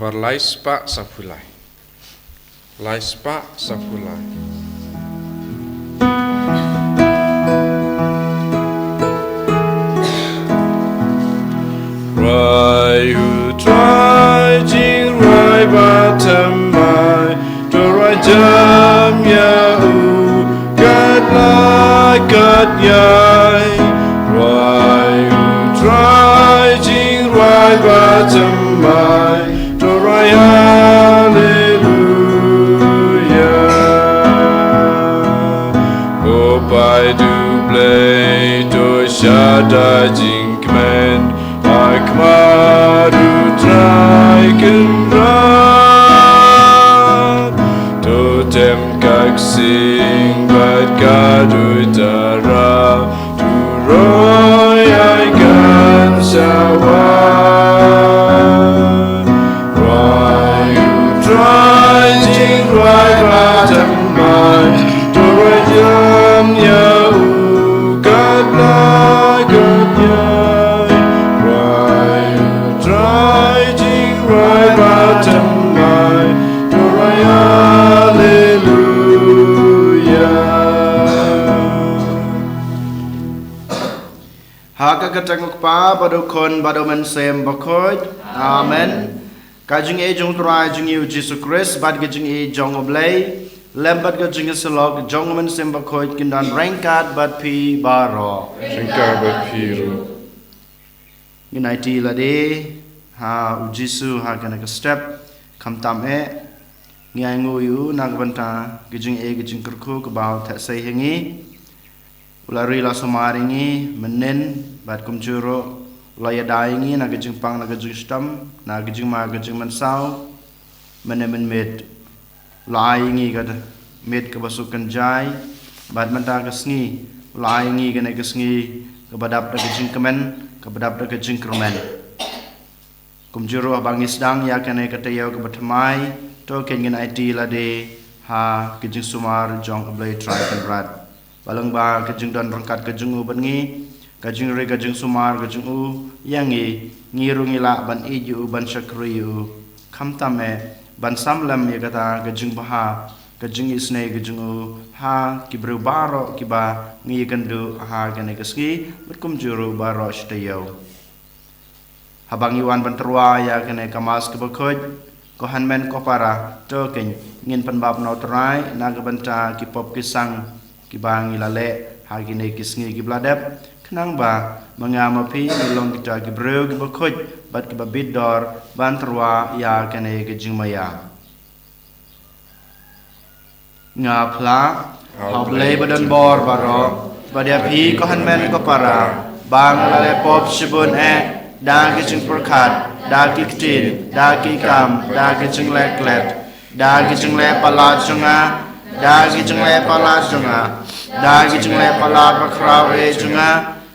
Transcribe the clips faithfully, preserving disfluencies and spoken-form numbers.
Nambar lai spah saphew lai. Lai spah saphew lai. Rwai u Trai jingrwai ba thymmai, to rwai jam ïa u kat la kat ïai. Rwai u Trai jingrwai ba thymmai, to rwai haleluya. Ko paid U Blei, to shata jingkmen ha khmat U Trai Kynrad. To tem ka ksing bad ka duitara, to roi ai kan sa wan. Rwai u Trai jingrwai ba thymmai, to rwai jam ïa u kat la kat ïai. Rwai u Trai jingrwai ba thymmai, to rwai haleluya. Ha ka kyrteng U Kpa bad U Khun bad U Mynsiem Bakhuid. Amen. Ka jingïeit jong U Trai jong ngi U Jisu Khrist bad ka jingïeit jong U Blei, lem bad ka jingïasyllok jong U Mynsiem Bakhuid kin don ryngkat bad phi baroh. Ryngkat bad phi ruh. Ngin aiti lade ha U Jisu ha kane ka step, khamtam eh. Ngi ainguh ïa u na ka bynta ka jingïeit ka jingkyrkhu kaba u theh sei ha ngi. U la ri la sumar ïa ngi mynnin bad kumjuh ruh u la ïada ïa ngi na ka jingpang na ka jingshitom, na ka jingma ka jingmynsaw. Mynne mynmiet u la ai ïa ngi ka miet kaba suk kynjai, bad mynta ka sngi u la ai ïa ngi kane ka sngi kaba dap da ka jingkmen, kaba dap da ka jingkyrmen. Kumjuh ruh haba ngi sdang ïa kane ka taïew kaba thymmai, to kin ngin aiti lade ha ka jingsumar jong U Blei Trai Kynrad. Ba lyngba ka jingdon ryngkat ka jong u bad ngi, ka jingri ka jingsumar ka jong u ïa ngi, ngi ruh ngi lah ban ïeit ïa u, ban shakri ïa u. Khamtam eh ban sam lem ïa kata ka jingbha, ka jingisynei ka jong u ha ki briew baroh kiba ngi ïakynduh ha kane ka sngi, bad kumjuh ruh baroh shi taïew. Haba ngi wan ban tyrwa ïa kane ka Mass kaba khuid, ko hynmen ko para, to kin ngin pynbapnga U Trai na ka bynta ki pop ki sang kiba ngi la leh ha kine ki sngi kiba la dep, khnang ba ma nga ma phi ngi long kita ki briew kiba khuid bad kiba bit dor ban tyrwa ïa kane ka jingmaïa. Nga phla ha U Blei ba don bor baroh, bad ïa phi ko hynmen ko para, ba nga la leh pop shibun eh, da ki jingpyrkhat, da ki ktien, da ki kam, da ki jingleh klet, da ki jingleh palat jong nga, da ki jingleh palat jong nga, da ki jingleh palat bakhraw eh jong nga.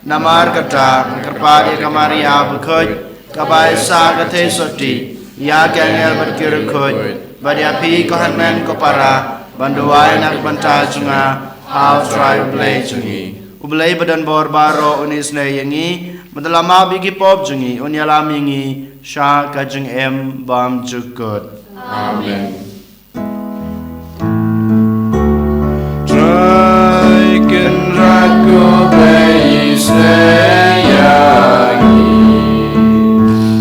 Namar kata nga kyrpad ïa ka Maria bakhuid, kaba ai sa ka theisotti ïa ki angel bad ki riewkhuid, bad ïa phi ko hynmen ko para, ban duwai na ka bynta jong nga ha U Trai U Blei jong ngi. U Blei ba don bor baroh un isynei ïa ngi, bad un ïalam bad ki pop jong ngi, un ïalam ïa ngi sha ka jingim bymjukut. Amen. Trai Kynrad ko Blei isynei ïa ngi.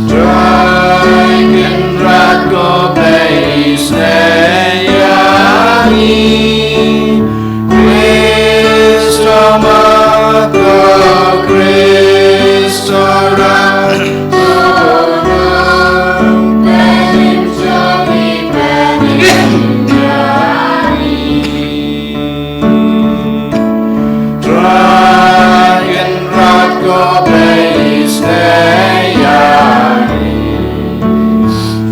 Trai Kynrad ko Blei isynei ïa ngi. Khrist u map ko, Khrist u ram ko, nang pynïaid jong ngi, pynïaid jong ngi. Trai Kynrad ko Blei isynei ïa ngi.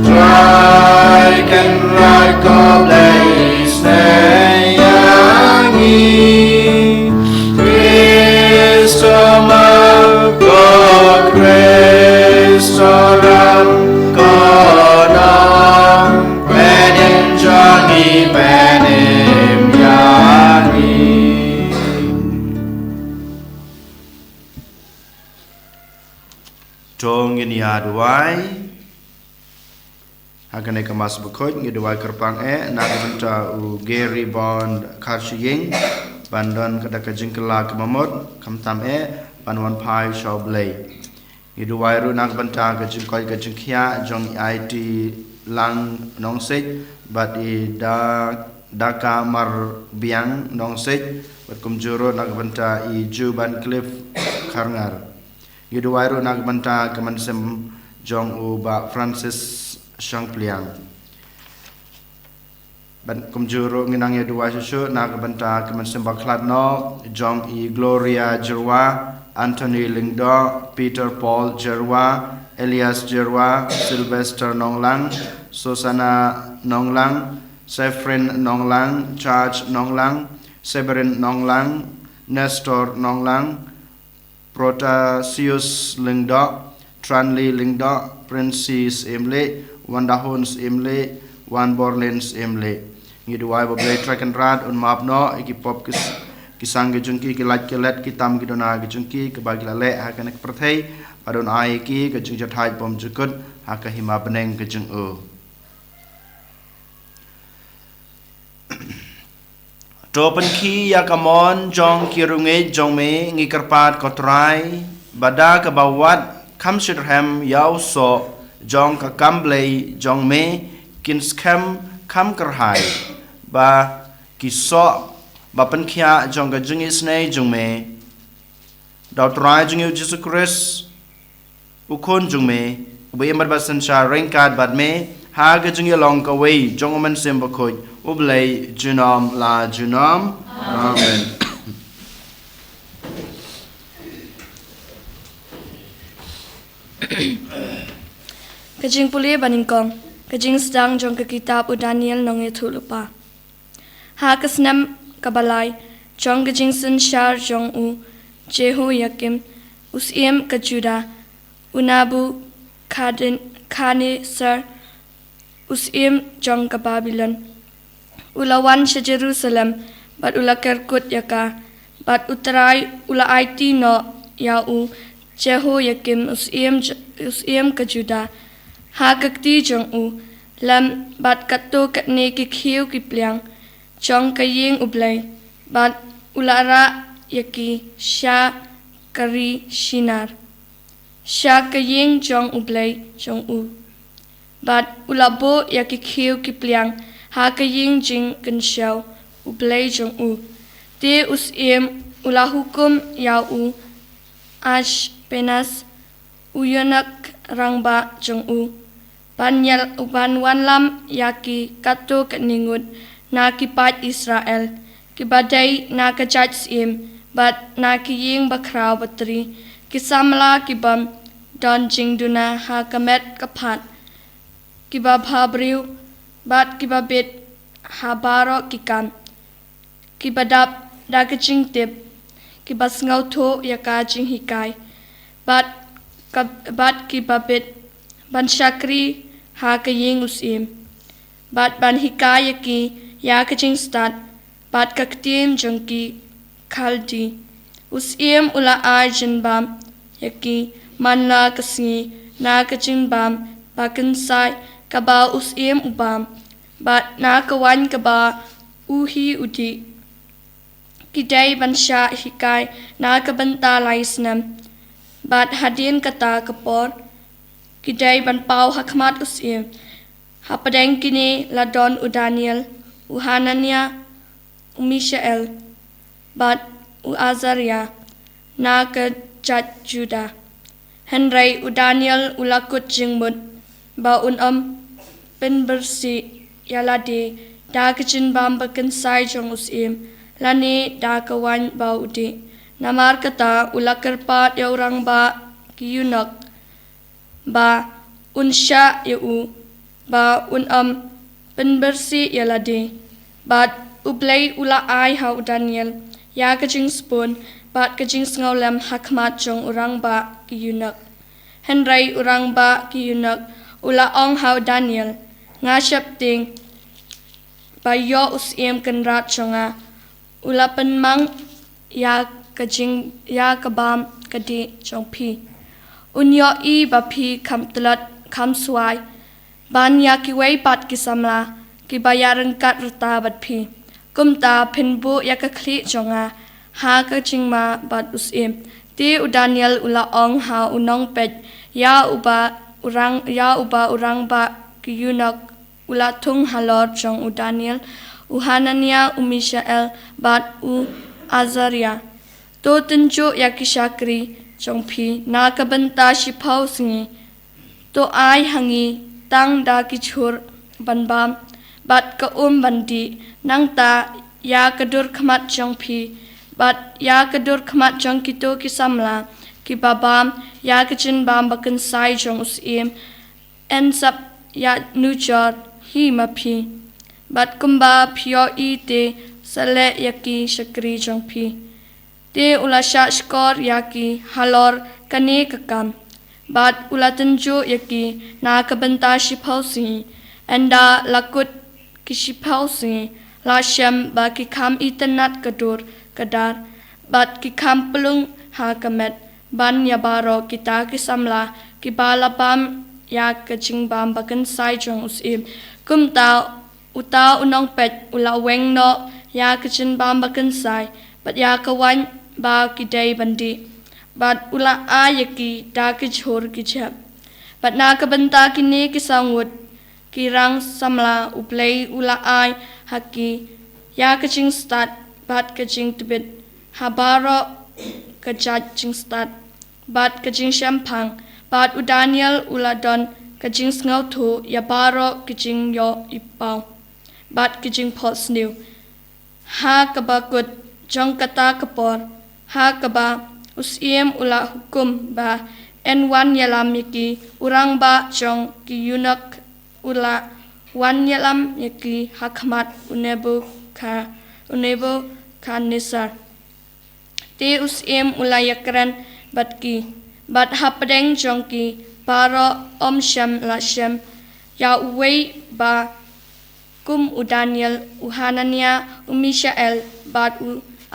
Trai Kynrad ko Blei isynei ïa ngi. Khrist u map ko, Khrist u ram ko, nang pynïaid jong ngi, pynïaid jong ngi. To ngin ïa duwai. Ha kane ka Mass Bakhuid ngi duwai kyrpang eh na ka bynta u Gary Bond Kharshiying ban don ka da ka jingkylla ka mamut, khamtam eh ban wan phai sha U Blei. Ngi duwai ruh na ka bynta ka jingkoit ka jingkhiah jong i Aiti Lang Nongseit bad i Da Daka Marbiang Nongseit bad kumjuh ruh na ka bynta i Juban Cliff Kharngar. Ngi duwai ruh na ka bynta ka mynsiem jong u Bah Francis Shangpliang. Bad kumjuh ruh ngi nang ïa duwai shuh shuh na ka bynta ka mynsiem bakhlad noh jong i Gloria Jyrwa, Anthony Lyngdoh, Peter Paul Jyrwa, Elias Jyrwa, Sylvester Nonglang, Susana Nonglang, Sefrin Nonglang, Charge Nonglang, Severin Nonglang, Nestor Nonglang, Protasius Lyngdoh, Tranli Lyngdoh, Princess Imli, Wandahun Imli, Wanborlin Imli. Ngi duwai ba U Blei Trai Kynrad un map noh ïa ki pop ki s-, ki sang ki jong ki, ki lait ki let, ki tam ki duna ki jong ki, kiba ki la leh ha kane ka pyrthei, bad un ai ïa ki ka jingjahthait bymjukut ha ka hima bneng ka jong u. To pynkhih ïa ka mon jong ki riewngeit jong me, ngi kyrpad ko Trai, ba da kaba wad kham shitrhem ïa u soh jong ka kam Blei jong me, kin skhem kham kyrhai ba ki soh ba pynkhiah jong ka jingisynei jong me. Da u Trai jong ngi u Jisu Khrist, u Khun jong me, uba im bad ba synshar ryngkat bad me ha ka jingïalong kawei jong u Mynsiem Bakhuid, U Blei junom la junom. Amen. Ka jingpule ba nyngkong, ka jingsdang jong ka kitab u Daniel nongïathuhlypa. Ha ka snem kaba lai jong ka jingsynshar jong u Jehoiakim u syiem ka Judah, u Nebukhadnezzar u syiem jong ka Babilon u la wan sha Jerusalem bad u la kyrkut ïa ka, bad u Trai u la aiti noh ïa u Jehoiakim u syiem j-, u syiem ka Judah ha ka kti jong u, lem bad katto katne ki khiew ki pliang jong ka ïing U Blei, bad u la rah ïa ki sha ka ri Shinar, sha ka ïing jong U Blei jong u. Bad u la buh ïa ki khiew ki pliang ha ka ïing jingkynshew U Blei jong u. Te u syiem u la hukum ïa u Ashpenaz, u ïoh na ka rangbah jong u, ban ïal-, ban wanlam ïa ki katto katne ngut na ki paid Israel, kiba dei na ka jait syiem, bad na ki ïing bakhraw batri, ki samla ki bym don jingduna ha ka met ka phad, kiba bhabriew, bad kiba bit ha baroh ki kam, kiba dap da ka jingtip, kiba sngewthuh ïa ka jinghikai, bad ka, bad kiba bit ban shakri ha ka ïing u syiem, bad ban hikai ïa ki ïa ka jingstad bad ka ktien jong ki Khaldi. U syiem u la ai jingbam ïa ki man la ka sngi na ka jingbam bakynsai kaba u syiem u bam, bad na ka waiñ kaba u hi u dih. Ki dei ban shah hikai na ka bynta lai snem, bad hadien kata ka por ki dei ban paw ha khmat u syiem. Hapdeng kine la don u Daniel, u Hananiah, u Mishael, bad u Azariah na ka jait Judah. Hynrei u Daniel u la kut jingmut ba un ym pynbyrsih ïa lade da ka jingbam bakynsai jong u syiem, lane da ka waiñ ba u dih. Namar kata u la kyrpad ïa u rangbah ki eunuch ba un shah ïa u ba un ym pynbyrsih ïa lade. Bad U Blei u la ai ha u Daniel ïa ka jingsbun bad ka jingsngewlem ha khmat jong u rangbah ki eunuch. Hynrei u rangbah ki eunuch u la ong ha u Daniel, nga sheptieng ba ïoh u syiem kynrad jong nga u la pynmang ïa ka jing, ïa ka bam ka dih jong phi. Un ïohi ba phi kham tlot kham swai, ban ïa kiwei pat ki samla kiba ïaryngkat rta bad phi. Kumta phin buh ïa ka khlieh jong nga ha ka jingma bad u syiem. Te u Daniel u la ong ha u nongpeit ïa uba u rang ïa uba u rangbah ki eunuch u la thung halor jong u Daniel, u Hananiah, u Mishael bad u Azariah. To tynjuh ïa ki shakri jong phi na ka bynta shiphew sngi. To ai ha ngi tang da ki jhur ban bam bad ka um ban dih, nangta ïa ka dur khmat jong phi bad ïa ka dur khmat jong kito ki samla kiba bam ïa ka jingbam bakynsai jong u syiem, yn sap ïa nujor hi ma phi. Bad kumba phi ïohi te sa leh ïa ki shakri jong phi. Te u la shah shkor ïa ki halor kane ka kam bad u la tynjuh ïa ki na ka bynta shiphew sngi. Ynda la kut ki shiphew sngi, la shem ba ki kham itynnad ka dur ka dar bad ki kham pynlong ha ka met ban ïa baroh kita ki samla kiba la bam ïa ka jingbam bakynsai jong u syiem. Kumta uta u nongpeit u la weng noh ïa ka jingbam bakynsai bad ïa ka waiñ ba ki dei ban dih bad u la ai ïa ki da ki jhur ki jhep. Bad na ka bynta kine ki saw ngut ki rang samla, U Blei u la ai ha ki ïa ka jingstad bad ka jingtbit ha baroh ka jait jingstad bad ka jingshemphang. Bad u Daniel u la don ka jingsngewthuh ïa baroh ka jingïohi paw bad ka jingphohsniew ha kaba kut jong kata ka por, ha kaba u syiem u la hukum ba yn wan ïalam ïa ki. U rangbah jong ki eunuch u la wan ïalam ïa ki ha khmat u Nebukha u Nebukadnesar. Te u syiem u la ïakren bad ki bad hapdeng jong ki baroh ym shym la shem ïa uwei ba kum u Daniel, u Hananiah, u Mishael bad u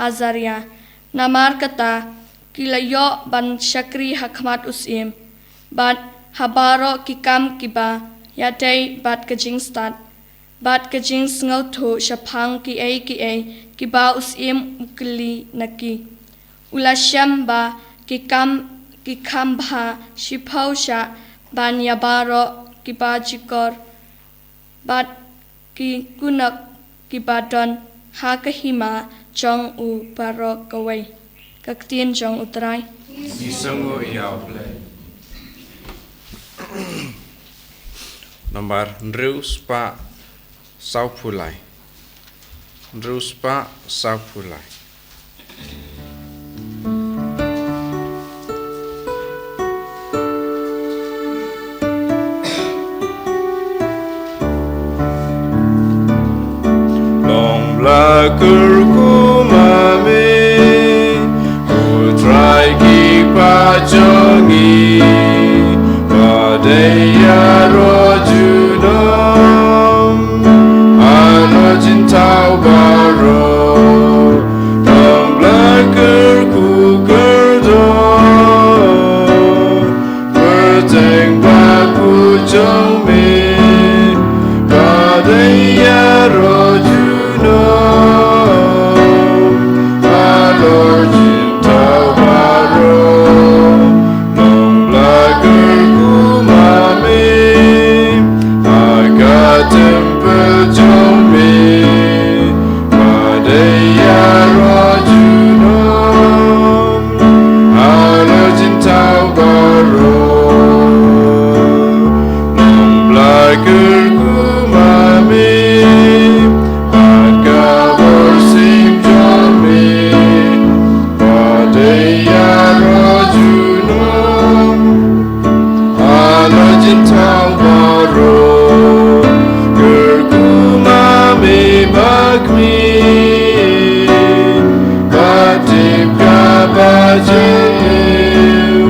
Azariah. Namar kata ki la ïoh ban shakri ha khmat u syiem bad ha baroh ki kam kiba ïadei bad ka jingstad bad ka jingsngewthuh shaphang kiei kiei kiba u syiem u kylli na ki. U la shem ba ki kam ki kham bha shiphew shah ban ïa baroh kiba jukor bad ki eunuch kiba don ha ka hima jong u baroh kawei. Ka ktien jong U Trai. Ngi sngew ïa U Blei. Nambar hynriew spah sawphew lai. Hynriew spah sawphew lai. Long bla kyrkhu ma me, U Trai Kpa jong ngi, ba dei ïaroh junom halor jingthaw baroh. Long bla kyrkhu kyrdoh pyrthei bakhraw jong me, ba dei ïaroh junom halor jingthaw baroh. Long bla kyrkhu ma me ha ka templ jong me, ba dei ïaroh junom halor jingthaw baroh. Long bla kyrkhu ma me ha ka bor siem jong me, ba dei ïaroh junom halor jingthaw baroh. Kyrkhu ma me ba khmih, ba tip kaba jylliew,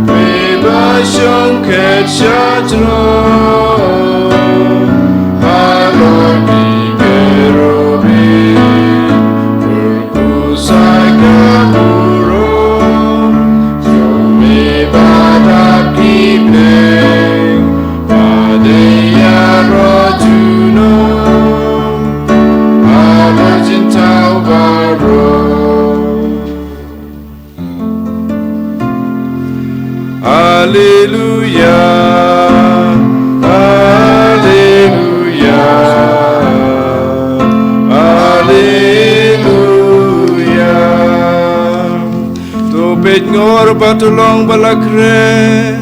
me ba shong khet sha throne halor ki kerubim. Khuslai ka burom jong me ba dap ki bneng, ba dei ïa Ngor ba to long ba la kre,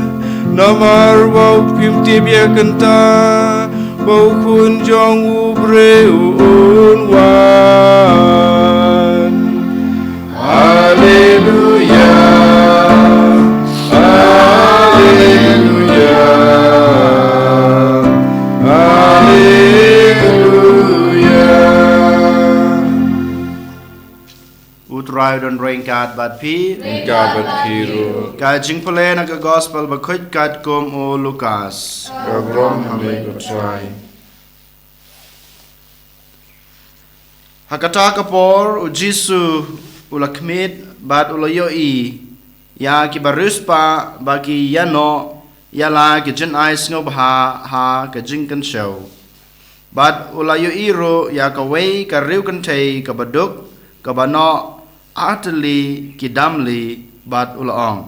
namar ba u phim tip ïa kata, ba u khun jong u briew un wan. Haleluya, haleluya, haleluya. U Trai u don ryngkat bad phi. Ryngkat bad phi ruh. Ka jingpule na ka gospel ba khuid katkum u Lukas. Ka burom ha me ko Trai. Ha kata ka por u Jisu u la khmih bad u la ïohi ïa ki bariewspah ba ki ïano ïa la ki jingai sngewbha ha ka jingkynshew. Bad u la ïohi ruh ïa kawei ka riewkynthei kaba duk, kaba noh artylli ki damli, bad u la ong,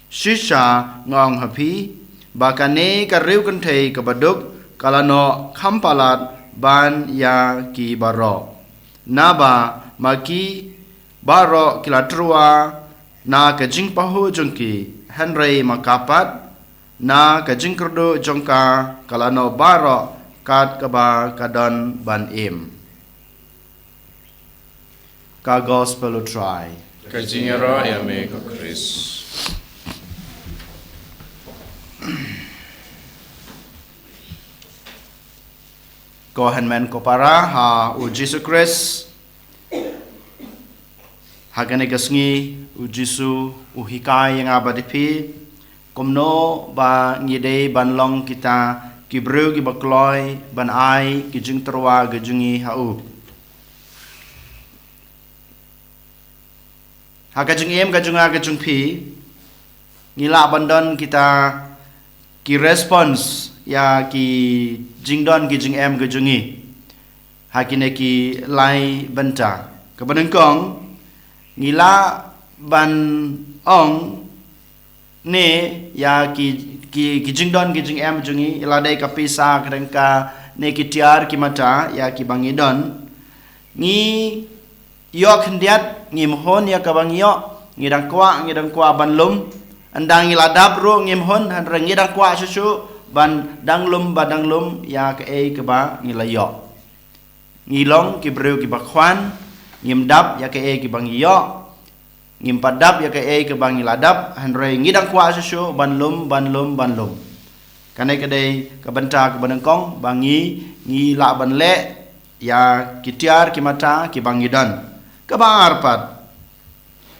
shisha nga ong ha phi, ba kane ka riewkynthei kaba duk ka la noh kham palat ban ïa ki baroh. Naba ma ki baroh ki la tyrwa na ka jingpahuh jong ki, hynrei ma ka pat na ka jingkyrduh jong ka, ka la noh baroh kat kaba ka don ban im. Ka gospel u Trai. Ka jingïaroh ïa me ko Khrist. Ko hynmen ko para ha u Jisu Khrist. Ha kane ka sngi u Jisu u hikai ïa nga bad ïa phi kumno ba ngi dei ban long kita ki briew kiba kloi ban ai ki jingtyrwa ka jong ngi ha u. Ha ka jingim ka jong nga ka jong phi, ngi lah ban don kita ki response ïa ki jingdon ki jingem ka jong ngi ha kine ki lai bynta. Kaba nyngkong, ngi lah ban ong ne ïa ki, ki, ki jingdon ki jingem jong ngi, la dei ka pisa, ka dangka, ne ki tiar ki mata ïa kiba ngi don. Ngi ïoh khyndiat, ngim hun ïa kaba ngi ïoh, ngi dang kwah, ngi dang kwah ban lum. Ynda ngi la dap ruh ngim hun, hynrei ngi dang kwah shuh shuh ban dang lum, ba dang lum ïa kaei kaba ngi la ïoh. Ngi long ki briew kiba khwan, ngim dap ïa kaei kaba ngi ïoh. Ngim pat dap ïa kaei kaba ngi la dap, hynrei ngi dang kwah shuh shuh ban lum, ban lum, ban lum. Kane ka dei ka bynta kaba nyngkong ba ngi, ngi lah ban leh ïa ki tiar ki mata kiba ngi don. Kaba ar pat,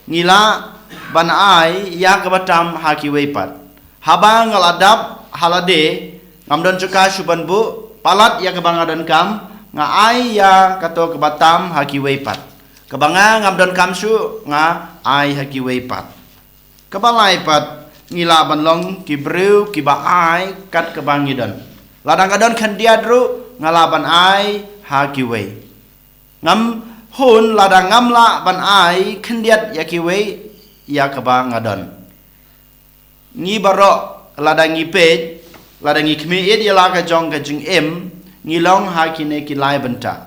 ngi lah ban ai ïa kaba tam ha kiwei pat. Haba nga la dap ha lade, ngam don jaka shuh ban buh, palat ïa kaba nga donkam, nga ai ïa kato kaba tam ha kiwei pat. Kaba nga ngam donkam shuh, nga ai ha kiwei pat. Kaba lai pat, ngi lah ban long ki briew kiba ai kat kaba ngi don. Lada nga don khyndiat ruh, nga lah ban ai ha kiwei. Ngam hun lada ngam lah ban ai khyndiat ïa kiwei ïa kaba nga don. Ngi baroh lada ngi peit, lada ngi khmih ïa la ka jong ka jingim, ngi long ha kine ki lai bynta.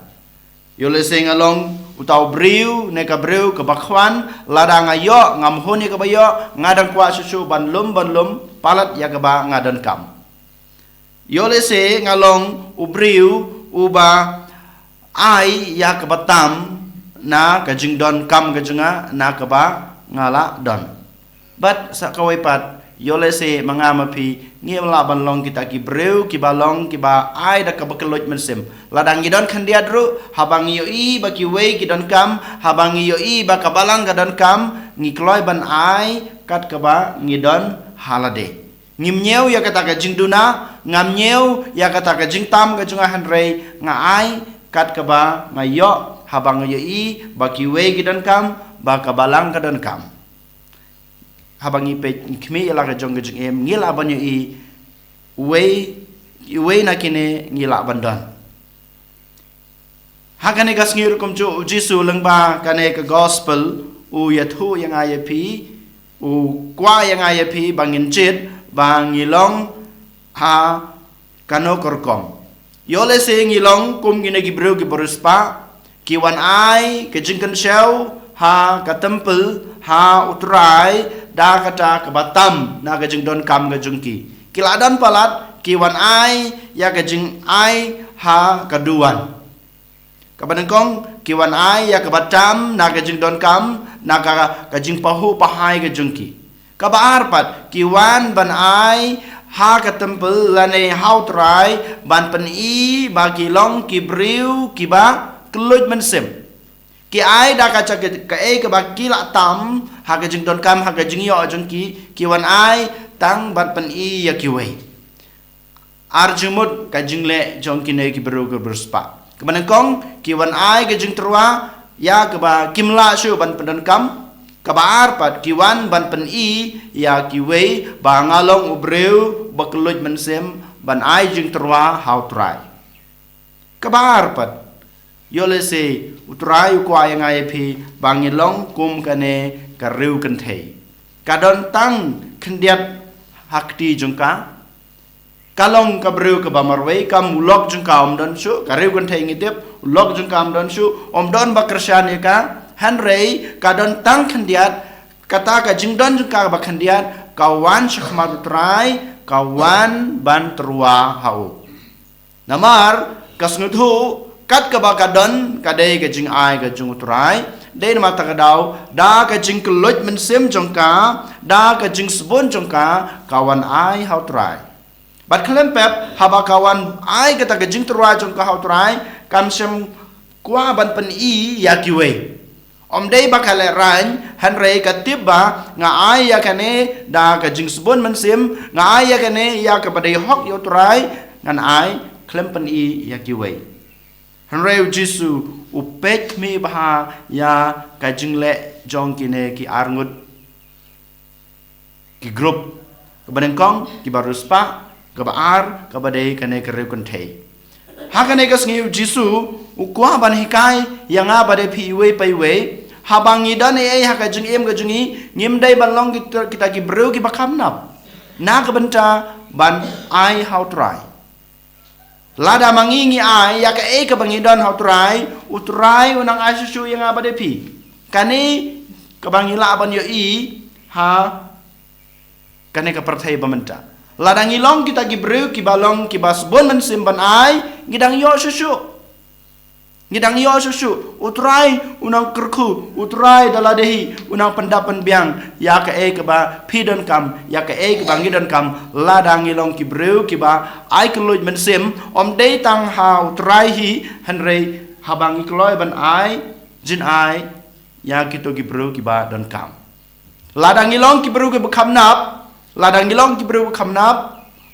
Ïoh lehse nga long uta u briew ne ka briew kaba khwan, lada nga ïoh, ngam hun ïa kaba ïoh, nga dang kwah shuh shuh ban lum, ban lum, palat ïa kaba nga donkam. Ïoh lehse nga long u briew uba ai ïa kaba tam na ka jingdonkam ka jong nga, na kaba nga la don. Bad sa kawei pat, ïoh lehse ma nga ma phi, ngi lah ban long kita ki briew kiba long kiba ai da kaba kylluid mynsiem. Lada ngi don khyndiat ruh, haba ngi ïohi ba kiwei ki donkam, haba ngi ïohi ba ka balang ka donkam, ngi kloi ban ai kat kaba ngi don ha lade. Ngim ñiew ïa kata ka jingduna, ngam ñiew ïa kata ka jingtam ka jong nga, hynrei nga ai kat kaba nga ïoh, haba nga ïohi ba kiwei ki donkam, ba ka balang ka donkam. Haba ngi peit, ngi khmih ïa la ka jong ka jingim, ngi lah ban ïohi uwei, uwei na kine ngi lah ban don. Ha kane ka sngi ruh kumjuh u Jisu lyngba kane ka gospel u ïathuh ïa nga ïa phi, u kwah ïa nga ïa phi ba ngin jied ba ngi long ha kano ka rukom. Ïoh lehse ngi long kum kine ki briew ki bariewspah, ki wan ai ka jingkynshew ha ka templ ha U Trai da kata kaba tam na ka jingdonkam ka jong ki. Ki la don palat, ki wan ai ïa ka jingai ha ka duwan. Kaba nyngkong, ki wan ai ïa kaba tam na ka jingdonkam, na ka, ka jingpahuh pahai ka jong ki. Kaba ar pat, ki wan ban ai ha ka templ lane ha U Trai, ban pyni ba ki long ki briew kiba kylluid mynsiem. Ki ai da kata ka, kaei kaba ki la tam ha ka jingdonkam, ha ka jingïoh jong ki, ki wan ai tang ban pyni ïa kiwei. Ar jingmut ka jingleh jong kine ki briew ki briew spah. Kaba nyngkong, ki wan ai ka jingtyrwa ïa kaba kim lah shuh ban pyndonkam. Kaba ar pat, ki wan ban pyni ïa kiwei ba nga long u briew ba kylluid mynsiem, ban ai jingtyrwa ha U Trai. Kaba ar pat, ïoh lehse U Trai u kwah ïa nga ïa phi ba ngi long kum kane ka riew kynthei. Ka don tang khyndiat ha kti jong ka. Ka long ka briew kaba marwei, kam u lok jong ka um don shuh, ka riew kynthei ngi tip, u lok jong ka um don shuh, um don ba kyrshan ïa ka, hynrei ka don tang khyndiat, kata ka jingdon jong ka ba khyndiat, ka wan sha khmat U Trai, ka wan ban tyrwa ha u. Namar ka sngewthuh, kat kaba ka don, ka dei ka jingai ka jong U Trai, dei namar kata ka daw, da ka jingkylluid mynsiem jong ka, da ka jingsbun jong ka, ka wan ai ha U Trai. Bad khlem pep, haba ka wan ai kata ka jingtyrwa jong ka ha U Trai, kam shym kwah ban pyni ïa kiwei. Um dei ba ka lehraiñ, hynrei ka tip ba nga ai ïa kane da ka jingsbun mynsiem, nga ai ïa kane ïa kaba dei hok ïa U Trai, ngan ai khlem pyni ïa kiwei. Hynrei U Jisu u peit khmih bha ïa ka jingleh jong kine ki arngut ki group. Kaba nyngkong, kiba riewspah, kaba ar, kaba dei kane ka riew kynthei. Ha kane ka sngi U Jisu u kwah ban hikai ïa nga bad ïa phi iwei pa iwei, haba ngi don ei ei ha ka jingim ka jong ngi, ngim dei ban long kita, kita ki briew kiba kham nap na ka bynta ban ai ha U Trai. Lada ma ngi ngi ai ïa kaei kaba ngi don ha U Trai, U Trai u nang ai shuh shuh ïa nga bad ïa phi. Kane kaba ngi lah ban ïohi ha kane ka pyrthei ba mynta. Lada ngi long kita ki briew kiba long kiba sbun mynsiem ban ai, ngi dang ïoh shuh shuh. Ngi dang ïoh shuh shuh, U Trai u nang kyrkhu, U Trai da lade hi u nang pyndap pynbiang ïa kaei kaba phi donkam, ïa kaei kaba ngi donkam. Lada ngi long ki briew kiba ai kylluid mynsiem, um dei tang ha U Trai hi, hynrei haba ngi kloi ban ai jingai ïa kito ki briew kiba donkam. Lada ngi long ki briew kiba kham nap, lada ngi long ki briew kiba kham nap,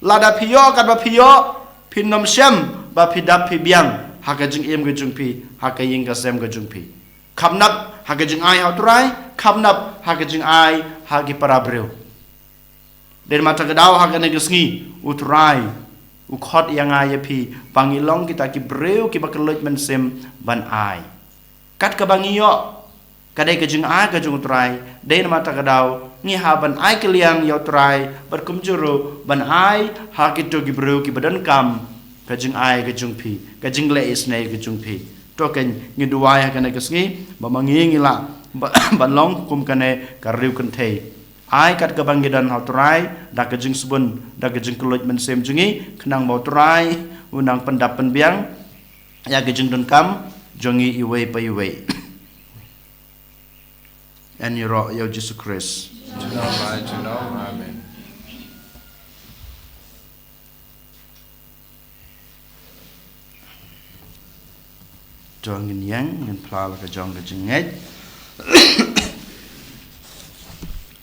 lada phi ïoh katba phi ïoh, phin ym shem ba phi dap phi biang ha ka jingim ka jong phi, ha ka ïing ka sem ka jong phi. Kham nap ha ka jingai ha U Trai, kham nap ha ka jingai ha ki para briew. Dei namar kata ka daw ha kane ka sngi, U Trai u khot ïa nga ïa phi ba ngi long kita ki briew kiba kylluid mynsiem ban ai. Kat kaba ngi ïoh, ka dei ka jingai ka jong U Trai, dei namar kata ka daw ngi hap ban ai kylliang ïa U Trai, bad kumjuh ruh ban ai ha kito ki briew kiba donkam ka jingai ka jong phi, ka jingleh isynei ka jong phi. To kan ngi duwai ha kane ka sngi ba ma ngi ngi lah ba, ban long kum kane ka riew kynthei. Ai kat kaba ngi don ha U Trai da ka jingsbun, da ka jingkylluid mynsiem jong ngi, khnang ba U Trai u nang pyndap pynbiang ïa ka jingdonkam jong ngi iwei pa iwei. Ïaroh ïa U Jisu Khrist. Junom, junom, amen. To ngin ïeng, ngin phla la ka jong ka jingngeit.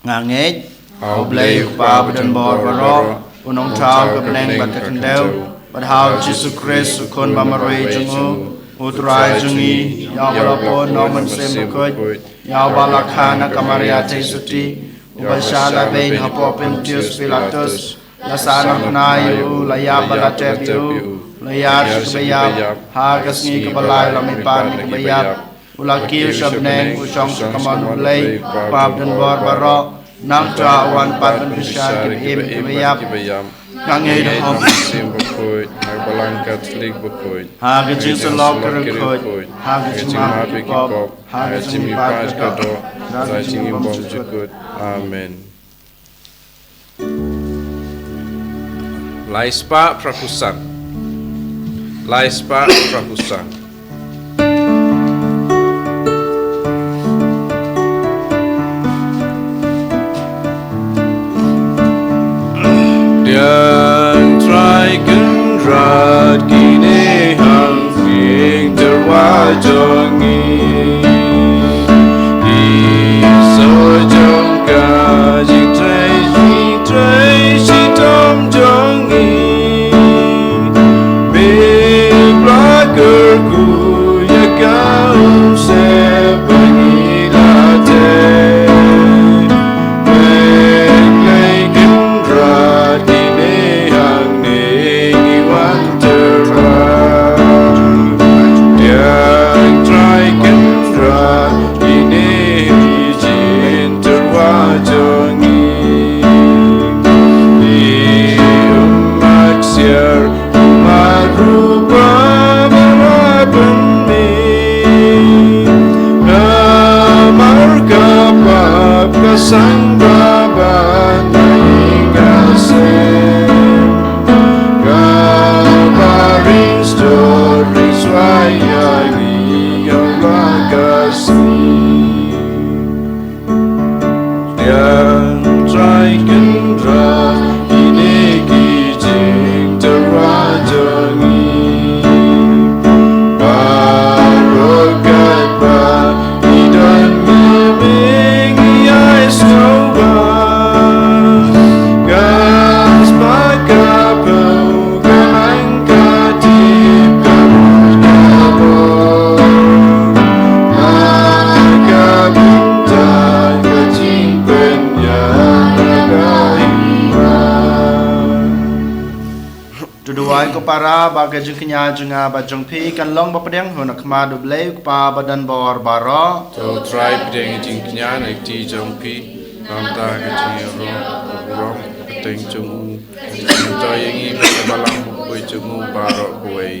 Nga ngeit ha U Blei U Kpa badonbor baroh, U Nongthaw ka bneng bad ka khyndew, bad ha U Jisu Khrist U Khun ba marwei jong U, U Trai jong ngi, ïa uba la pun na U Mynsiem Bakhuid, ïa uba la kha na ka Maria Theisotti, uba shah la beiñ hapoh Pontius Pilatus, la sahnarphna ïa u, la ïap bad la tep ïa u, la ïar sha kaba ïap, ha ka sngi kaba lai la mihpat na kiba ïap, u la kiew sha bneng, u shong sha kamon U Blei U Kpa badonbor baroh, nangta u wan pat ban bishar kiba im kiba ïap. Nga ngeit ha u Mynsiem Bakhuid, ha ka Balang Katholik bakhuid, ha ka jingsyllok ki riewkhuid, ha ka jingmap ki pop, ha ka jingmihpat ka doh, ha ka jingim bymjukut. Amen. Lai spah phra phew san. Lai spah phra phew san. Pdiang Trai Kynrad, kine ha khlieh tyrwa jong ngi. Ki soh jong ka jingtrei, jingtrei shitom jong ngi. Me pla kyrkhu ïa ka umsyep ba ngi la tei. Pdiang Trai Kynrad, kine hangne ngi wan tyrwa. Pdiang Trai Kynrad, kine ki jingtyrwa jong ngi. Ngi ym mak siar, ym mak ruh ba me la pynmih. Namar ka pap ka sang ba ban na ïing ka sem. Kaba ring sdor ring swai ïa ngi ïa u la ka sngi. Pdiang Trai Kynrad, kine ki jingtyrwa jong ngi. Baroh katba ngi don, ngi ïai sngewbha. Ka spah ka phew, ka lang ka tip, ka mut ka bor. Ha ka bynta ka jingpynïaid ka hima. To duwai ko para ba ka jingkñia jong nga bad jong phi kan long ba pdiang ha khmat U Blei U Kpa ba don bor baroh. To Trai pdiang ïa ka jingkñia na ka kti jong phi, na ka bynta ka jingïaroh ka burom ka kyrteng jong u, to ïa ngi bad ka balang bakhuid jong u baroh kawei.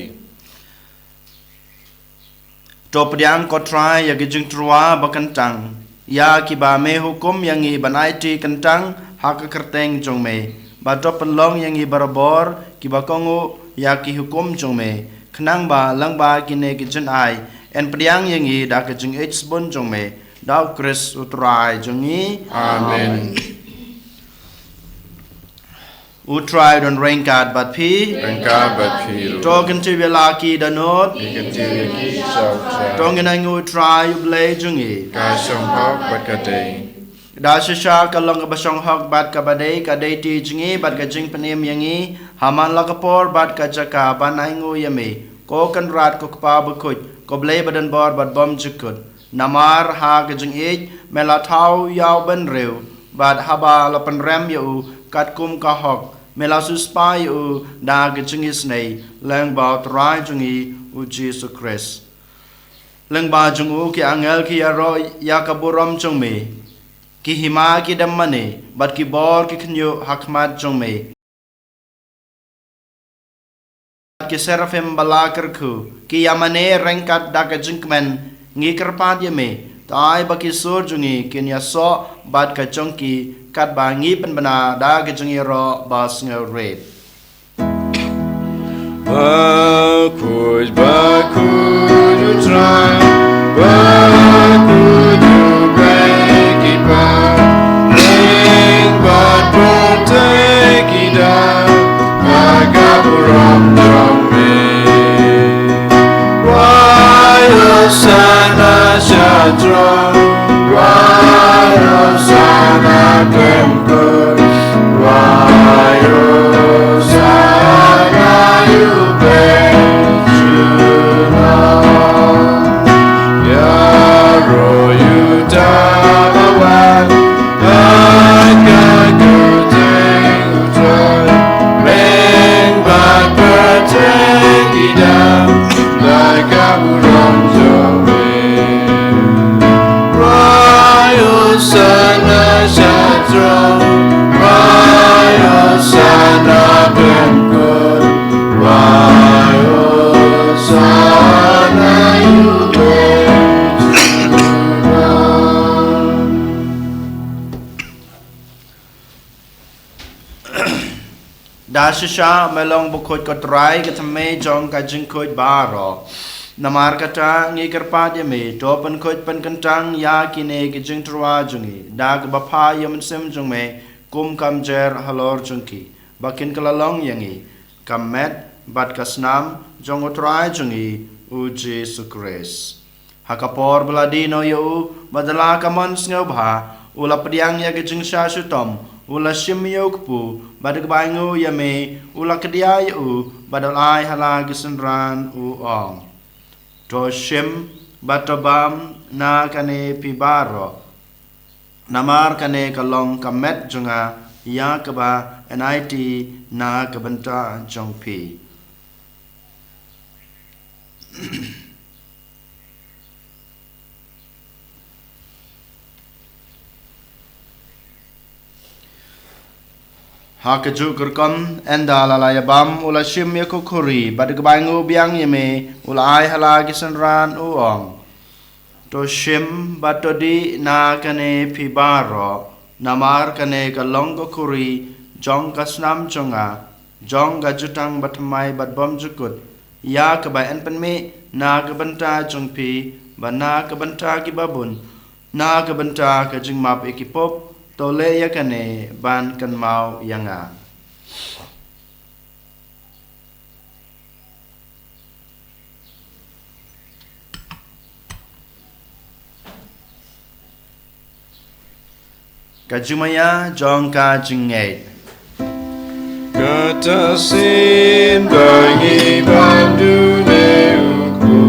To pdiang ko Trai ïa ka jingtyrwa ba kyntang ïa kiba me hukum ïa ngi ban aiti kyntang ha ka kyrteng jong me. Bad to pynlong ïa ngi barabor kiba kohnguh ïa ki hukum jong me, khnang ba lyngba kine ki jingai yn pdiang ïa ngi da ka jingïeit sbun jong me. Da U Khrist U Trai jong ngi. Amen. U Trai un ryngkat bad phi. Ryngkat bad phi ruh. To kyntiew ïa la ki dohnud. Ngi kyntiew ïa ki sha U Trai. To ngin ainguh ïa U Trai U Blei jong ngi. Ka shong hok bad ka dei. Da shisha ka long kaba shong hok bad kaba dei, ka dei kti jong ngi bad ka jingpynim ïa ngi ha man la ka por bad ka jaka ban ainguh ïa me, ko Kynrad ko Kpa bakhuid, ko Blei ba don bor bad bymjukut. Namar ha ka jingïeit me la thaw ïa u bynriew, bad haba la pynrem ïa u katkum ka hok, me la siewspah ïa u da ka jingisynei lyngba U Trai jong ngi U Jisu Khrist. Lyngba jong u ki angel ki ïaroh ïa ka burom jong me, ki hima ki dem mane, bad ki bor ki khynñiuh ha khmat jong me. Ki seraphim ba la kyrkhu ki ïa mane ryngkat da ka jingkmen. Ngi kyrpad ïa me, to ai ba ki sur jong ngi kin ïasoh bad ka jong ki, katba ngi pynbna da ka jingïaroh ba sngewrit. Bakhuid, bakhuid U Trai, bakhuid U Blei ki paralok bad pyrthei ki dap ha ka burom jong me. Wai Hosana sha throne, wai Hosana khlem kut, wai Hosana ïa U Blei junom. Ïaroh ïa uta uba wan ha ka kyrteng U Trai, bad pyrthei ki dap da ka burom jong me. Wai Hosana sha throne, wai Hosana Shisha me long bakhuid ko Trai, ka thymmei jong ka jingkhuid baroh. Namar kata ngi kyrpad ïa me, to pynkhuid pynkyntang ïa kine ki jingtyrwa jong ngi da kaba pha ïa u Mynsiem jong me, kum ka mjer halor jong ki, ba kin kylla long ïa ngi ka met bad ka snam jong u Trai jong ngi u Jisu Khrist. Ha ka por ba la die noh ïa u, bad da la ka mon sngewbha, u la pdiang ïa ka jingshah shitom, u la shim ïa u kpu, bad da kaba ainguh ïa me, u la kdiah ïa u, bad u la ai ha la ki synran, u ong: To shim bad to bam na kane phi baroh. Namar kane ka long ka met jong nga, ïa kaba yn aiti na ka bynta jong phi. Ha kajuh ka rukom, ynda la la ïa bam, u la shim ïa ka khuri, bad da kaba ainguh biang ïa me, u la ai ha la ki synran, u ong: To shim bad to dih na kane phi baroh, namar kane ka long ka khuri jong ka snam jong nga, jong ka jutang bathymmai bad bymjukut, ïa kaba yn pynmih na ka bynta jong phi bad na ka bynta ki babun, na ka bynta ka jingmap ïa ki pop. To leh ïa kane ban kynmaw ïa nga. Ka jingmaïa jong ka jingngeit. Kata shisien ba ngi ban duna u kpu,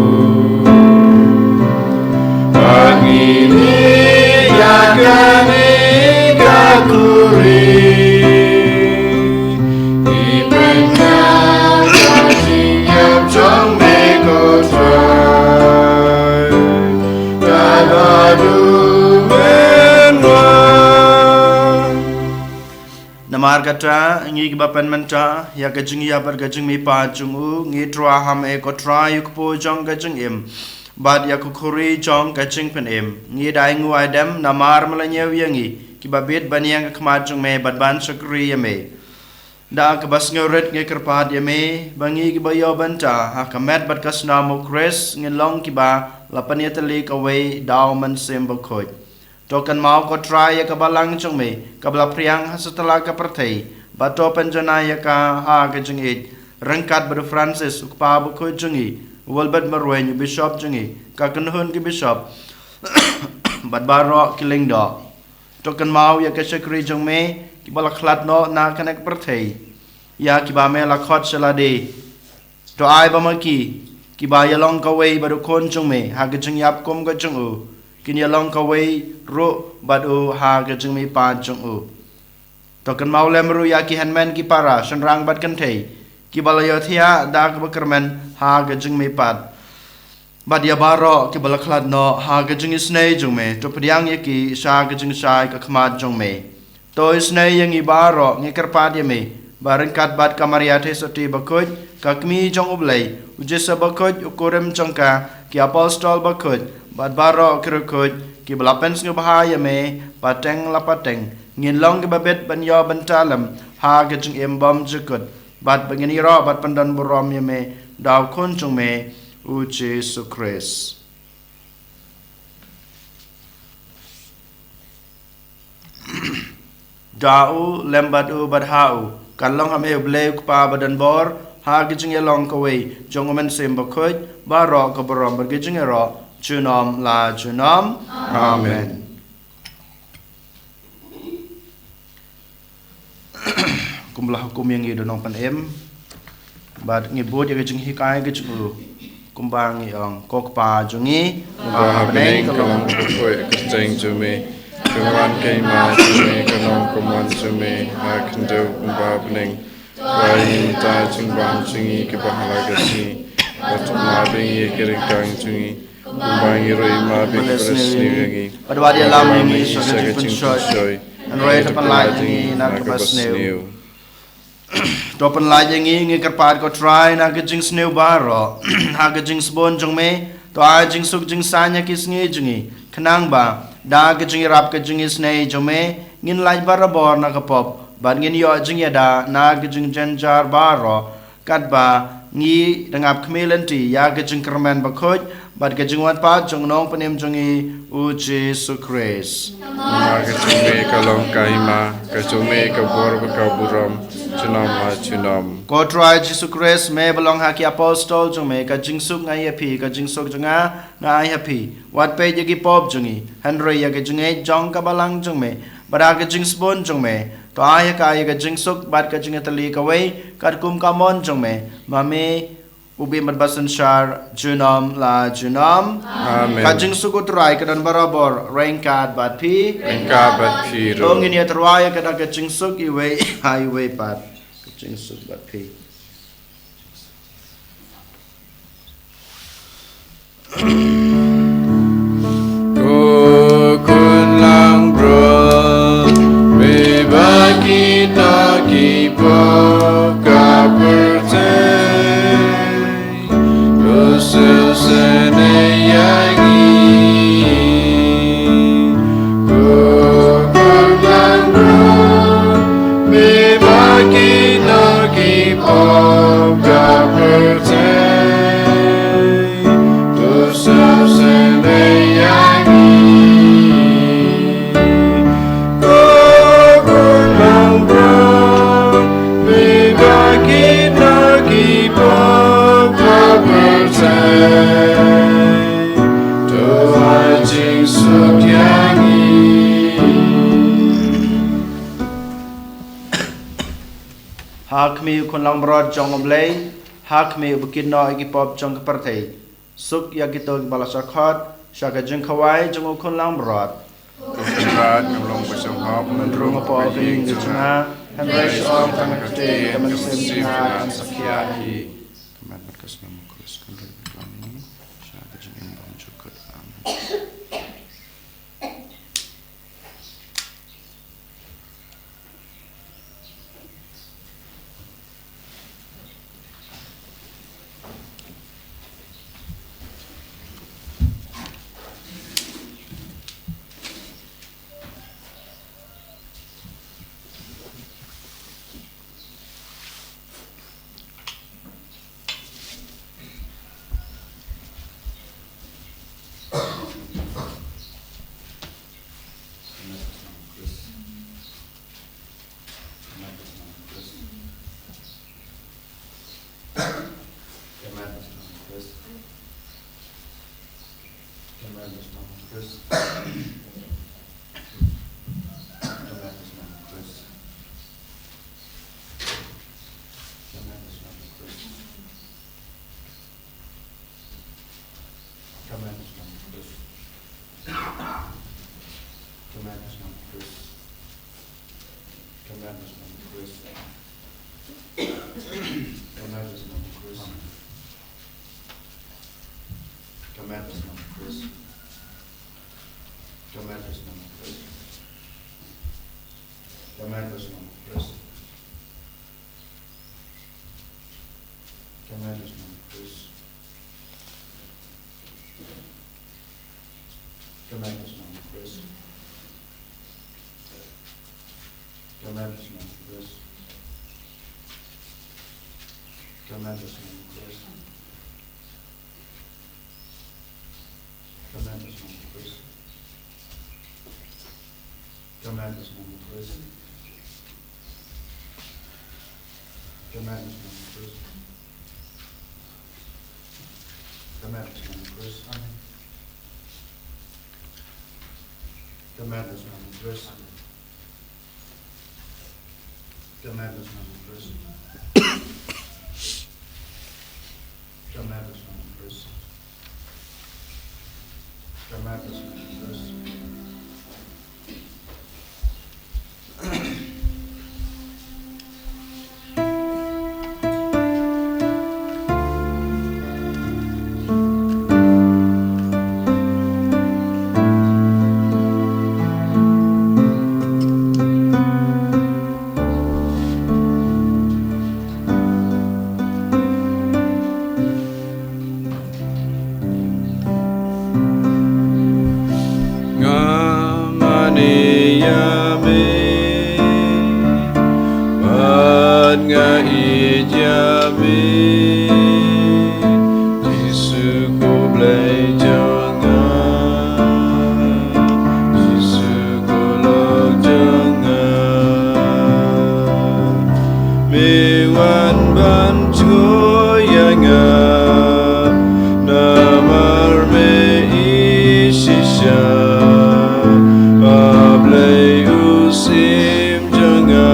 ba ngi dih ïa kane ka khuri. Ngi pynïap ka jingïap jong me ko Trai, da haduh mynwan. Namar kata, ngi kiba pan mynta ïa ka jingïap bad ka jingmihpat jong u, ngi tyrwa ha me ko Trai, u kpu jong ka jingim, bad ïa ka khuri jong ka jingpynim. Ngi da ainguh aidem namar me la ñiew ïa ngi kiba bit ban ïeng ha khmat jong me bad ban shakri ïa me. Da kaba sngewrit ngi kyrpad ïa me ba ngi kiba ïoh bynta ha ka met bad ka snam u Khrist ngin long kiba la pynïatylli kawei da u Mynsiem Bakhuid. To kynmaw ko Trai ïa ka balang jong me kaba la phriang ha satlak ka pyrthei, bad to pynjanai ïa ka ha ka jingïeit, ryngkat bad u Francis u kpa bakhuid jong ngi, u Wilbert Marwein u bishop jong ngi, ka kynhun ki bishop, bad baroh ki lyngdoh. To kynmaw ïa ka shakri jong me kiba la khlad noh na kane ka pyrthei, ïa kiba me la khot sha lade. To ai ba ma ki kiba ïalong kawei bad u Khun jong me ha ka jingïap kum ka jong u, kin ïalong kawei ruh bad u ha ka jingmihpat jong u. To kynmaw lem ruh ïa ki hynmen ki para, shynrang bad kynthei, kiba la ïohthiah da kaba kyrmen ha ka jingmihpat, bad ïa baroh kiba la khlad noh ha ka jingisynei jong me. To pdiang ïa ki sha ka jingshai ka khmat jong me. To isynei ïa ngi baroh, ngi kyrpad ïa me ba ryngkat bad ka Maria Theisotti bakhuid, ka Kmie jong u Blei, u Joseph bakhuid, u kurim jong ka, ki apostol bakhuid, bad baroh ki riewkhuid kiba la pynsngewbha ïa me pateng la pateng, ngin long kiba bit ban ïoh bynta lem ha ka jingim bymjukut, bad ba ngin ïaroh bad pyndonburom ïa me da u Khun jong me u Jisu Khrist. Da u, lem bad u, bad ha u, kan long ha me u Blei u Kpa badonbor, ha ka jingïalong kawei jong u Mynsiem Bakhuid, baroh ka burom bad ka jingïaroh junom la junom. Amen. Kumba la hukum ïa ngi da u nongpynim, bad ngi bud ïa ka jinghikai ka jong u, kumba ngi ong: Ko Kpa jong ngi, uba ha bneng, ka long kyrteng jong me, ka wan ka hima jong me, ka long ka mon jong me ha khyndew kumba ha bneng. Wad ai ïa ngi mynta ka jingbam jong ngi kaba ha la ka sngi, bad to map ïa ngi ki ryngkang jong ngi, kumba ngi ruh ngi map ïa kiba sniew ïa ngi. Bad wat ïalam ïa ngi sha ka jingpynshoi, hynrei to pynlait ïa ngi na kaba sniew. To pynlait ïa ngi, ngi kyrpad ko Trai, na ka jingsniew baroh ha ka jingsbun jong me. To ai jingsuk jingsaiñ ha ki sngi jong ngi, khnang ba da ka jingïarap ka jingisynei jong me, ngin lait barabor na ka pop Bad ngin ïoh jingïada na ki jingjynjar baroh, katba ngi dang ap khmih lynti ïa ka jingkyrmen bakhuid bad ka jingwan pat jong u Nongpynim jong ngi, u Jisu Khrist. Namar ka jong me ka long ka hima, ka jong me ka bor bad ka burom, junom la junom. Ko Trai Jisu Khrist, me ba long ha ki apostol jong me, ka jingsuk nga ai ha phi, ka jingsuk jong nga nga ai ha phi. Wat peit ïa ki pop jong ngi, hynrei ïa ka jingngeit jong ka balang jong me, bad ha ka jingsbun jong me, to ai ha ka ïa ka jingsuk bad ka jingïatylli kawei, katkum ka mon jong me, ma me u bym bad basynshar, junom la junom. Amen. Ka jingsuk u Trai ka don barabor ryngkat bad phi. Ryngkat bad phi ruh. To ngin ïatyrwa ïa kata ka jingsuk iwei ha iwei pat. Ka jingsuk bad phi. Ko khun langbrot, me ba ki no ki pop ka pyrthei, to sngewsynei ïa ngi. Ko khun langbrot, me ba ki no ki pop ka pyrthei, to sngewsynei ïa ngi. Ko khun langbrot, me ba ki no ki pop ka pyrthei, to ai jingsuk ïa ngi. Ha khmih u khun langbrot jong u Blei, ha khmih u ba kit noh ïa ki pop jong ka pyrthei. Suk ïa kito ki ba la shah khot sha ka jingkhawai jong u khun langbrot. Ko Kynrad, ngam long ba shong hok, hynrei rung hapoh ka ïing ka jong nga, hynrei sha ong tang ka ktien, ka mynsiem jong nga kan sa khiah hi. Ka met bad ka snam u Khrist kan rit bad wan ïa ngi sha ka jingim bymjukut. Amen. Ka met bad ka snam u Khrist. Ka met bad ka snam u Khrist. Ka met bad ka snam u Khrist. Ka met bad ka snam u Khrist. Ka met bad ka snam u Khrist. Ka met bad ka snam u Khrist. Ka met bad ka snam u Khrist. Ka met bad ka snam u Khrist. Ka met bad ka snam u Khrist. Ka met bad ka snam u Khrist. Ka met bad ka snam u Khrist. Ka met bad ka snam u Khrist. Ka met bad ka snam u Khrist. Ka met bad ka snam u Khrist. Ka met bad ka snam u Khrist. Amen. Ka met bad ka snam u Khrist. Ka met bad ka snam u Khrist. Ka met bad ka snam u Khrist. Ka met bad ka snam u Khrist. Nga Nga ïeit ïa me, Jisu ko Blei jong nga. Jisu ko lok jong nga. Me wan ban jngoh ïa nga, namar me ïeit shisha. A Blei u Syiem jong nga,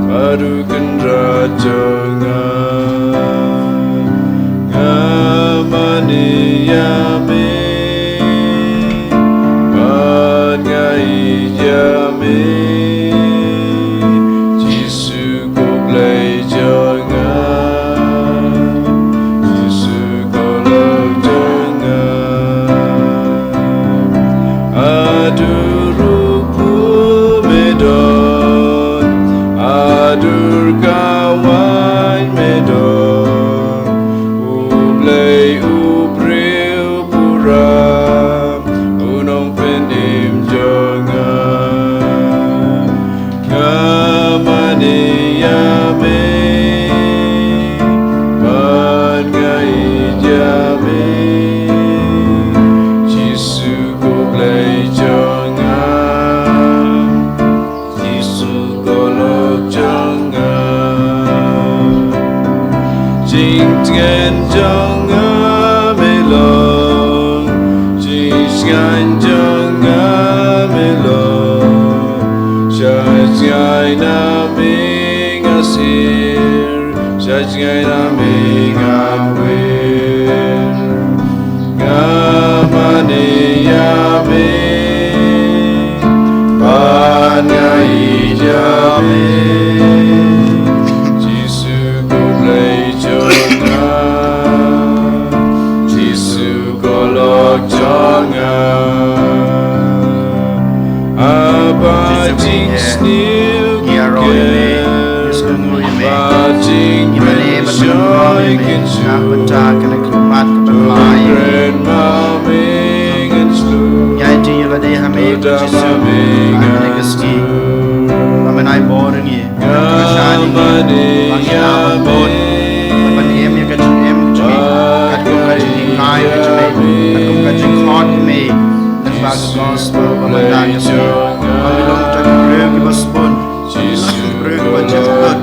haduh kynrad jong nga. Nga mane ïa me, bad nga ïeit ïa me. Jisu ko Blei jong nga, Jisu ko lok jong nga. Haduh ruh me don, haduh kawei me don. U Blei u briew pura, u nongpynim jong nga. Nga mane ïa me, bad nga ïeit ïa me. Jisu ko Blei jong nga, Jisu ko lok jong nga. Jingtngen jong nga me long, jingsngewthuh jong nga me long. Sha jngai na me nga sir, sha jngai na me nga wer. Nga mane ïa me, bad nga ïeit ïa me. Jisu ko Blei jong nga, Jisu ko lok jong nga. Haba jingsniew, ngi ïaroh ïa me, ngi sngewnguh ïa me. Haba jingpynshoi kynshum, na ka bynta kane ka khmat kaba ngi la ai. Ngi aiti ïa lade ha me, ko Jisu, ha kane ka sngi. Ba men ai bor ïa ngi. Kyrshan ïa ngi ba ngin lah ban bud, ban im ïa ka jingim ka jong me, katkum ka jinghikai ka jong me, katkum ka jingkhot ïa me lyngba ka gospel ba mynta ka sngi. Ba ngin long tang ki briew kiba sbun, ki briew kiba jingkut,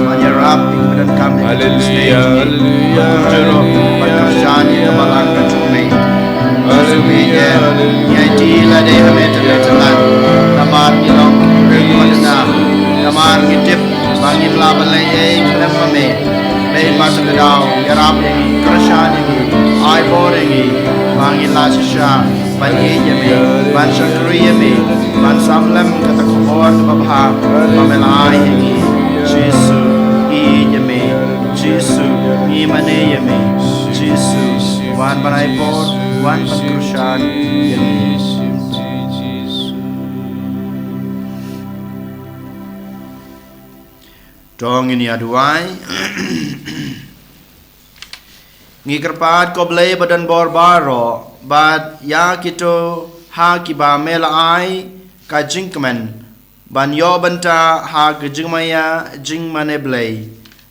ban ïarap ïa kiba donkam ïa ka jingkhuslai jong me. Bad kumjuh ruh ban kyrshan ïa ka balang ka jong me. Ngi aiti ïa lade ha me, te me te lade, namar ngi long ki briew kiba duna, namar ngi tip ba ngim lah ban leh ei khlem ma me. Dei ba te ka daw, ïarap ïa ngi, kyrshan ïa ngi, ai bor ïa ngi, ba ngin lah shisha ban ïeit ïa me, ban shakri ïa me, ban sam lem kata ka khubor kaba bha ba me la ai ïa ngi. Jisu, ngi ïeit ïa me. Jisu, ngi mane ïa me. Jisu, wan ban ai bor, wan ban kyrshan ïa me. To ngin ïa duwai. Ngi kyrpad, ko Blei ba don bor baroh, bad ïa kito ha kiba me la ai ka jingkmen ban ïoh bynta ha ka jingmaïa jingmane Blei.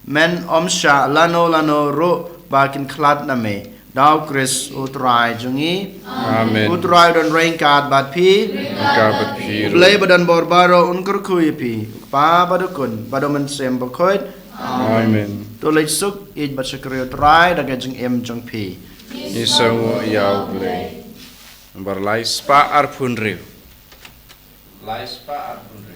Men ym shah lano lano ruh ba kin khlad na me. Da u Khrist u Trai jong ngi. Amen. U Trai u don ryngkat bad phi. Ryngkat bad phi ruh. Blei ba don bor baroh un kyrkhu ïa phi. U Kpa bad u Khun bad u Mynsiem Bakhuid. Amen. To leit suk, ïeit bad shakri ïa u Trai da ka jingim jong phi. Ngi sngewnguh ïa u Blei. Nambar lai spah arphew hynriew. Lai spah arphew hynriew.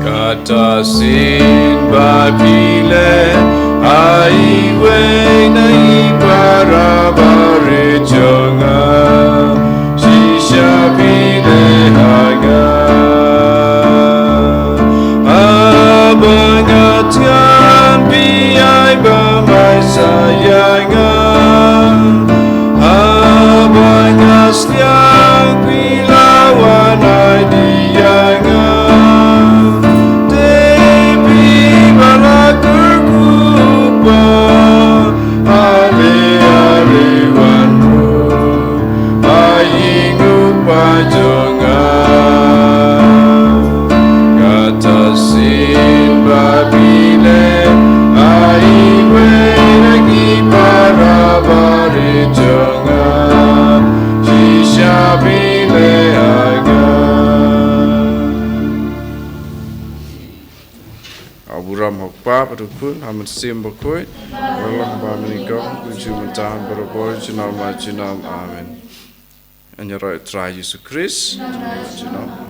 Kata shisien ba phi leh ha iwei na i para barit jong nga, shisha phi leh ha nga. Haba nga thngan phi ai bamai sa ïa nga. Haba nga sliang phi la wan ai di ïa nga. Te phi ba la Jong nga, kata sien ba phi leh ha iwei na ki para barit jong nga, shisha phi leh ha nga. Ha u burom u Kpa bad u Khun, ha u Mynsiem Bakhuid, bad la kumba mynnyngkong, kumjuh mynta, barabor, junom la junom. Amen. Yn ïaroh ïa u Trai Jisu Khrist, junom.